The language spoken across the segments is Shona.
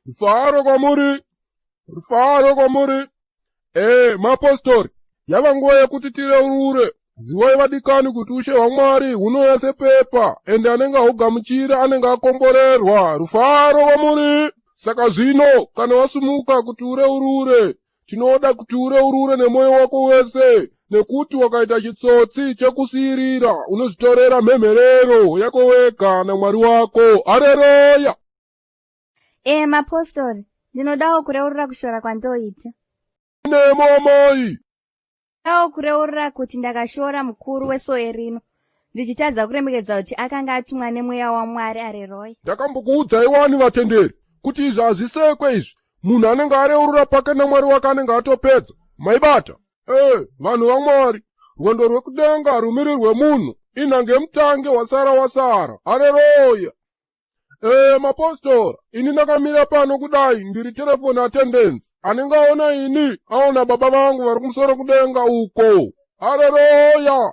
Rufaro kwamuri, rufaro kwamuri. Eh, mapostori, yava nguva yekuti tireurure. Zivai vadikani kuti ushe hwaMwari hunouya sepepa, ende anenge ahugamuchira anenge akomborerwa. Rufaro kwamuri. Saka zvino, kana wasumuka kuti ureurure, tinoda kuti ureurure nemwoyo wako wese, nekuti wakaita chitsotsi chekusiirira, unozvitorera mhemherero yako wega naMwari wako. Hareruya! Ee mapostori, ndinodawo kureurura kushora kwandoita. Nemo amai. Dawo kureurura kuti ndakashora mukuru wesowe rino ndichitadza kuremekedza kuti akanga atumwa nemweya waMwari areroya. Ndakambokuudzai wani vatenderi kuti izvi hazvisekwe izvi. Munhu anenge areurura pake naMwari wake anenge atopedza. Maibata? Eh, vanhu vaMwari, rwendo rwekudenga harumiri rwemunhu. Inhange mutange wasara wasara. Areroya. Eh, mapostora, ini ndakamira pano kudai ndiri telephone attendance. Anenge aona ini, aona baba vangu vari kumusoro kudenga uko. Haleluya!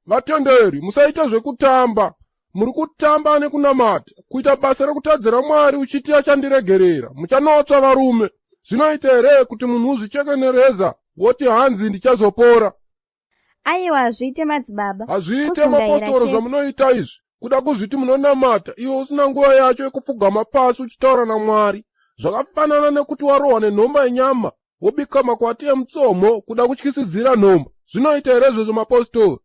Vatenderi, musaite zvekutamba. Muri kutamba nekunamata, kuita basa rekutadzira Mwari uchiti achandiregerera. Muchanotsva varume. Zvinoita here kuti munhu uzvicheke nereza woti hanzi ndichazopora? Aiwa hazviite madzibaba. Hazviite mapostori zvamunoita izvi. Kuda kuzviti munonamata iwe usina nguva yacho yekupfugama pasi uchitaura naMwari. Zvakafanana nekuti warohwa nenhomba yenyama wobika makwati emutsomo kuda kutyisidzira nhomba. Zvinoita here izvozvo mapostori?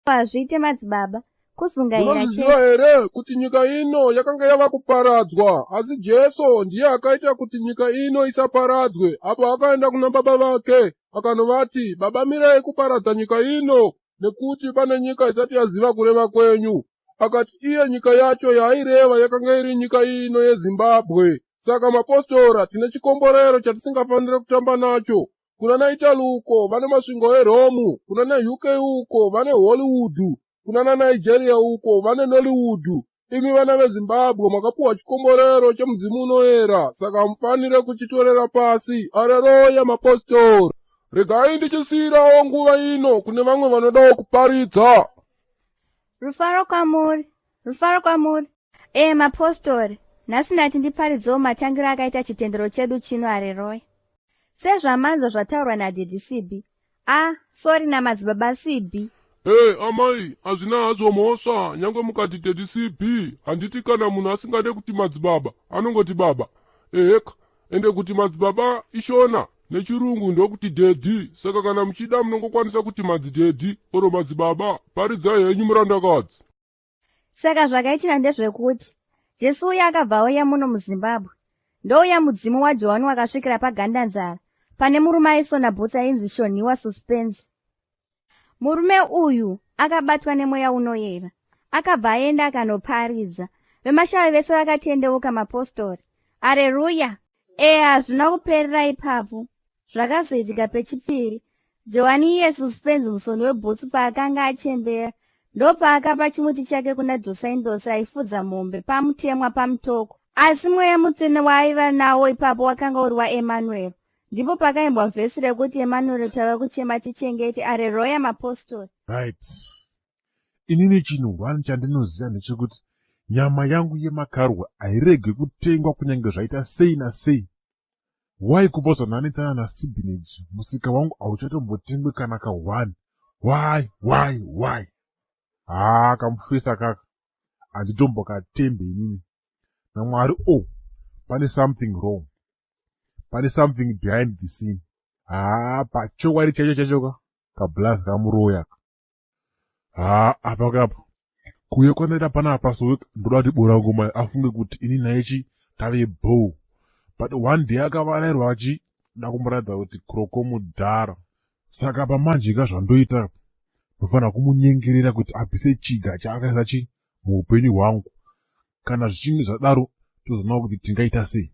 Hazviite madzibaba. Kuzungaira Munozviziva here kuti nyika ino yakanga yava kuparadzwa, asi Jesu ndiye akaita kuti nyika ino isaparadzwe apo akaenda kuna baba vake akanovati, Baba mirai kuparadza nyika ino nekuti pane nyika isati yaziva kureva kwenyu. Akati iye nyika yacho yaaireva yakanga iri nyika ino yeZimbabwe. Saka mapostora tine chikomborero chatisingafanire kutamba nacho. Kunana Italy uko vane masvingo eRome, kunana UK uko vane Hollywood, kunana Nigeria uko vane Nollywood. Imi vana veZimbabwe makapuwa chikomborero chemudzimu unoyera, saka hamufanire kuchitorera pasi. Areroya mapostori. Regai ndichisiyirawo nguva ino kune vamwe vanodawo kuparidza. Rufaro kwamuri, rufaro kwamuri. Ee mapostori, nhasi ndati ndiparidzewo matangiro akaita chitendero chedu chino areroya. Sezvamanzwa zvataurwa nadhedhi Sibi. Ah, sorry namadzibaba Sibi. Hey, amai, hazvina hazvo mhosva nyangwe mukati dhedhi Sibi. Handiti kana munhu asingade kuti madzibaba, anongoti baba. Eheka, ende kuti madzibaba ishona nechirungu ndokuti dhedhi. Saka kana muchida munongokwanisa kuti madzidhedhi oro madzibaba. Paridzai henyu murandakadzi. Saka zvakaitika ndezvekuti Jesu uya akabva auya muno muZimbabwe. Ndouya mudzimu waJohani wakasvikira pagandanzara pane murume aisona bhutsu ainzi Shonhiwa Suspense. Murume uyu akabatwa nemweya unoyera. Akabva aenda akanoparidza. Vemashavi vese vakatendeuka mapostori. Areruya! Eya hazvina kuperera ipapo. Zvakazoitika pechipiri, Johani iye Suspense musoni webhutsu paakanga achembera, ndopaakapa chimuti chake kuna Josaindosi aifudza mombe paMutemwa paMutoko. Asi mweya mutsvene waaiva nawo ipapo wakanga uri waEmanuel. Ndipo pakaimbwa vhesi rekuti Emanuel tava kuchema tichengete areroya mapostori. Right. Inini chinhu one chandinoziva ndechekuti nyama yangu yemakarwe hairege kutengwa kunyange zvaita sei nasei. Why kubva zvananetsana naSibinage musika wangu hauchatombotengwe kana ka one. Why why why? Haa kamufesa kaka handitombokatembe inini. NaMwari oh pane something wrong. Pane something behind the scene. Haa pachokwadi chaicho chaicho ka kablaz kamuroya ka. Haa apa kapo kuuya kwandaita panapa so ndoda kuti bora ngoma afunge kuti ini naye chi tave bho but one day akavarairwa achi da kumuratidza kuti kroko mudhara saka pamanje ka zvandoita ndofanira kumunyengerera kuti abvise chiga chaakaisa chi muupenyu hwangu kana zvichinge zvadaro tozoona kuti tingaita sei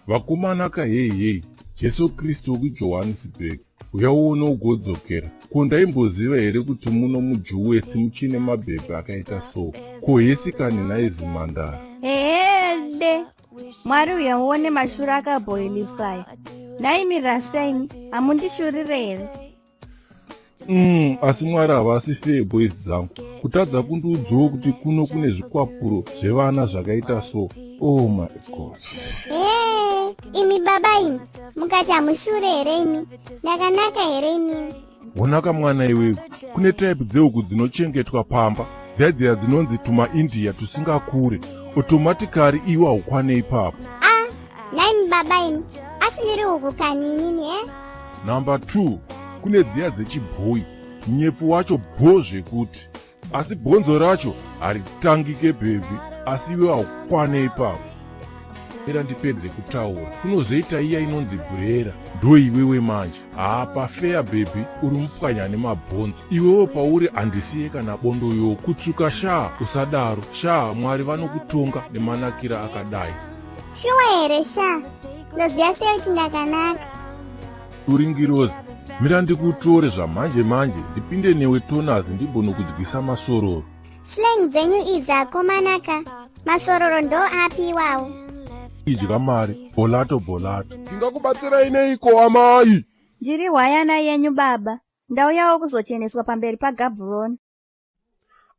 Vakomana ka hei hei, Jesu Kristu wekuJohannesburg, uya uone ugodzokera. Ko ndaimboziva here kuti muno muJuwesi muchine mabhebhi akaita so? Ko hesi kani nhai zimhandara? Hede, Mwari uya uone mashura akabhoiliswa aya. Nhaimi Rasta imi, hamundishurire here? Asi Mwari havasi fair, boys dzangu. Kutadza kundiudzawo kuti kuno kune zvikwapuro zvevana zvakaita so. Oh my God. Hee, imi baba imi, mukati hamushure here imi? Ndakanaka here imimi? Honaka mwana iwewe, kune type dzehuku dzinochengetwa pamba, dziya dziya dzinonzi tumaIndia tusingakure. Automatically iwe haukwane ipapo. Ah, naimi baba imi, asi ndiri huku kani inini eh? Number 2, kune dziya dzechibhoyi, nyepfu wacho bho zvekuti, asi bhonzo racho haritangike bhebhi, asi iwe haukwane ipapo. Era ndipedze kutaura, kunozoita iya inonzi bhurera, ndo iwewe manje. Haa, pafeya bhebhi, uri mupwanya nemabhonzo. Iwewe pauri handisiye kana bondo yo kutsvuka shaa, usadaro shaa, Mwari vanokutonga nemanakira akadai. Shuwa here sha? Ndoziva sei kuti ndakanaka? Uri ngirozi, mira ndikutore zvamanje manje, ndipinde newe tonazi ndimbonokudyisa masororo. Slang dzenyu idzi akomanaka, masororo ndo api iwawo? Idya mari, bolato bolato. Ndingakubatsirai neiko amai? Ndiri hwayana yenyu baba, ndauyawo kuzocheneswa pamberi paGabhuroni.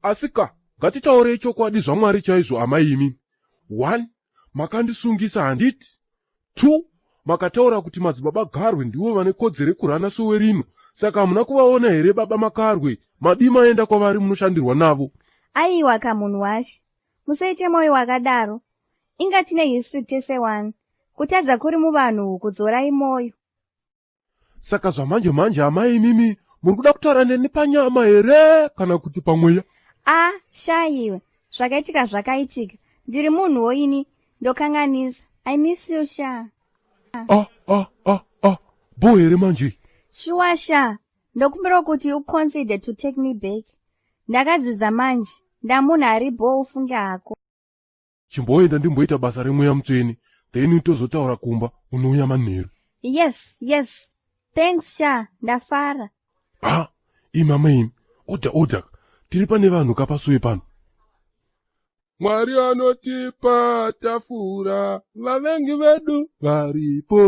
Asika, ngatitaurei chokwadi zvaMwari chaizvo amai imi. 1 makandisungisa handiti? 2 makataura kuti madzibaba Garwe ndivo vane kodzero yekurana sowe rino, saka hamuna kuvaona here baba Makarwe? Madii maenda kwavari munoshandirwa navo? Aiwa kamunhu wacho, musaite mwoyo wakadaro. Inga tine history tese wani. Kutadza kuri muvanhu uku, dzorai mwoyo. Saka zvamanje manje amai imimi muri kuda kutaura neni panyama here kana kuti pamweya? A, shaiwe, zvakaitika zvakaitika. Ndiri munhuwo ini, ndokanganisa. I miss you sha. Ah, ah, ah, ah, bho here manje? Shuwa sha, ndokumbira kuti uconsider to take me back. Ndakadzidza manje, ndamunhu ari bho ufunge hako. Chimboenda ndimboita basa remweya mutsvene, then tozotaura kumba, unouya manheru. Yes, yes. Thanks sha, ndafara. Ah, imi amai imi, order order, tiri pane vanhu kapasuwe pano. Mwari anotipa tafura, vavengi vedu varipo,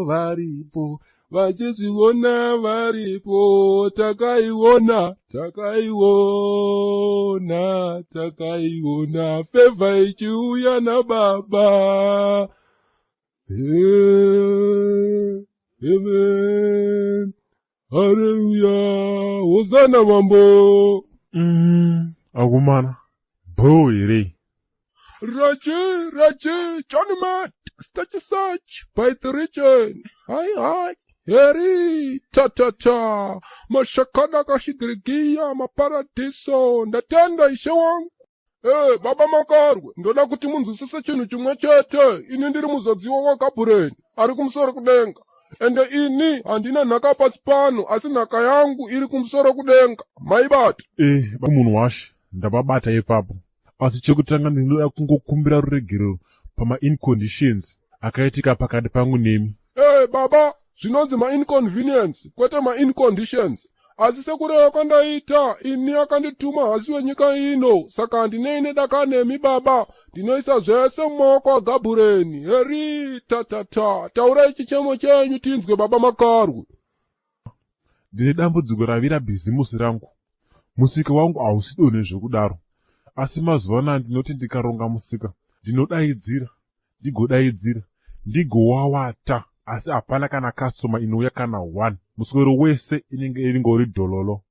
varipo, vachizviona varipo, takaiona, takaiona, takaiona, favour ichiuya nababa. Hey, amen. Haleluya, hosana mambo. Akomana, bho here? Raji, Raji, Johnny Matt, such such, by the region. Hi, hi, Heri, ta ta ta, mashakana kashigirigiya, maparadiso, ndatenda ishe wangu. Eh, baba Makarwe, ndoda kuti munzwisise chinhu chimwe chete. Ini ndiri muzodziwa waGabhureni, ari kumusoro kudenga. Ende ini handina nhaka pasi pano, asi nhaka yangu iri kumusoro kudenga. Maibata. Eh, munhu washe, ndababata ipapo. Asi chekutanga ndinoda kungokumbira ruregerero pama-inconditions akaitika pakati pangu nemi. Eh, baba, zvinonzi ma-inconvenience, kwete ma-inconditions. Asi sekureva kwandaita, ini akandituma hasi wenyika ino, saka handinei nedaka nemi baba. Ndinoisa zvese mumaoko aGabhureni. Heri, ta ta ta. Taurai chichemo chenyu tinzwe baba Makarwe. Ndine dambudziko ravira bhizimusi rangu. Musika wangu hausi donhe zvekudaro, asi mazuva anaya ndinoti ndikaronga musika ndinodaidzira, ndigodaidzira, ndigowawata, asi hapana kana customer inouya kana one. Muswero wese inenge iringori dhololo.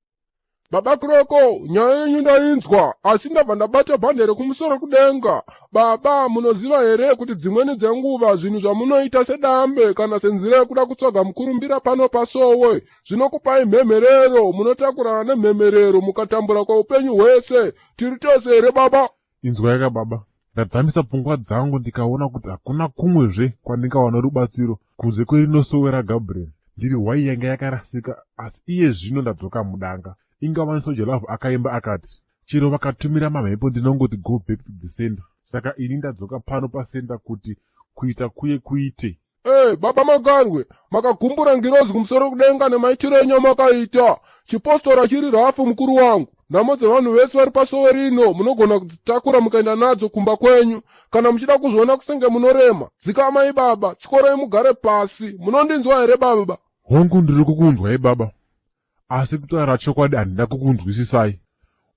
Baba Kroko, nyaya yenyu ndainzwa, asi ndabva ndabata bhande rekumusoro kudenga. Baba, munoziva here kuti dzimweni dzenguva zvinhu zvamunoita sedambe kana senzira yekuda kutsvaga mukurumbira pano pasowe zvinokupai mhemherero, munotakurana nemhemherero mukatambura kweupenyu hwese. Tiri tose here baba? Inzwai baba, ndadzamisa pfungwa dzangu ndikaona kuti hakuna kumwezve kwandingawana rubatsiro kunze kwerinosowe raGabriel. Ndiri hwai yanga yakarasika, asi iye zvino ndadzoka mudanga. Ingawani Soul Jah Love akaimba akati, chero vakatumira mamhepo ndinongoti go back to the sender. Saka ini ndadzoka pano pasender kuti kuita kuye kuite. Hey, baba Makarwe, makagumbura ngirozi kumusoro kudenga nemaitiro enyu amakaita. Chipostora chiri rafu mukuru wangu. Nhamo dzevanhu vese vari pasowe rino munogona kudzitakura mukaenda nadzo kumba kwenyu. Kana muchida kuzviona kusenge munorema, dzikamai baba, tyoroi mugare pasi. Munondinzwa here baba? Hongu, ndiri kukunzwai baba. Asi kutaura chokwadi handina kukunzwisisai.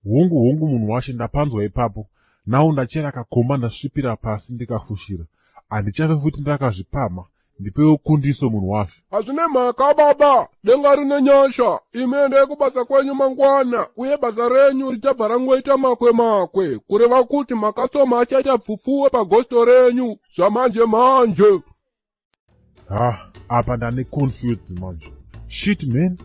Hongu hongu munhu washe ndapanzwa ipapo. Now ndachera kakomba ndasvipira pasi ndikafushira. Handichafe futi ndakazvipamha. Ndipewo kundiso munhu washe. Hazvine mhaka baba, denga rine nyasha. Imi endai kubasa kwenyu mangwana, uye basa renyu richabva rangoita makwe makwe, kureva kuti makastoma achaita pfupfuwe pagosto renyu zvamanje manje. Ha, apa ndane confused manje. Shit man,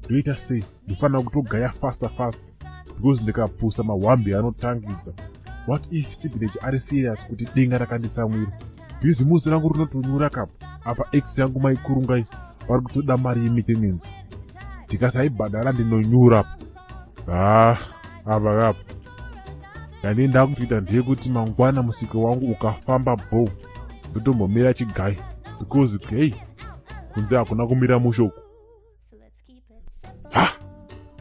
ndoita sei? Ndofanira kutogaya faster faster because ndikapusa mahwambi anotangidza. What if Sibileji ari serious kuti denga rakanditsamwira? Bhizimusi rangu rinotonyura kapo. Apa ex yangu maikurungai vari kutoda mari yemaintenance. Ndikasaibhadhara ndinonyura. Ha, apa kapo. Yandii ndakutoita ndeyekuti mangwana musika wangu ukafamba bho ndotombomira chigai because hey kunze hakuna kumira mushe uku. Ha,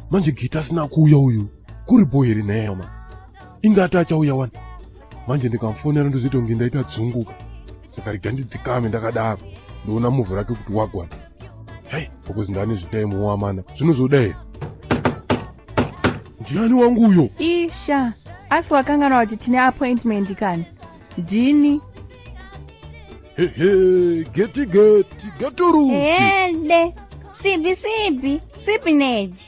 manje gita asina kuuya uyu kuri bho here nhai hama? Inga ati achauya wani. Manje ndikamufonera ndozoita kunge ndaita dzunguka. Saka rega ndidzikame ndakadaro ndoona muvhu rake kuti wagwana. Hei, because ndane zvitaimu wamana zvinozoda here? Ndiani wangu uyo? Isha, asi wakanganwa kuti tine appointment kani? Ndini. Hehe, geti geti, geturuki. Ende, sibi sibi, sibinage.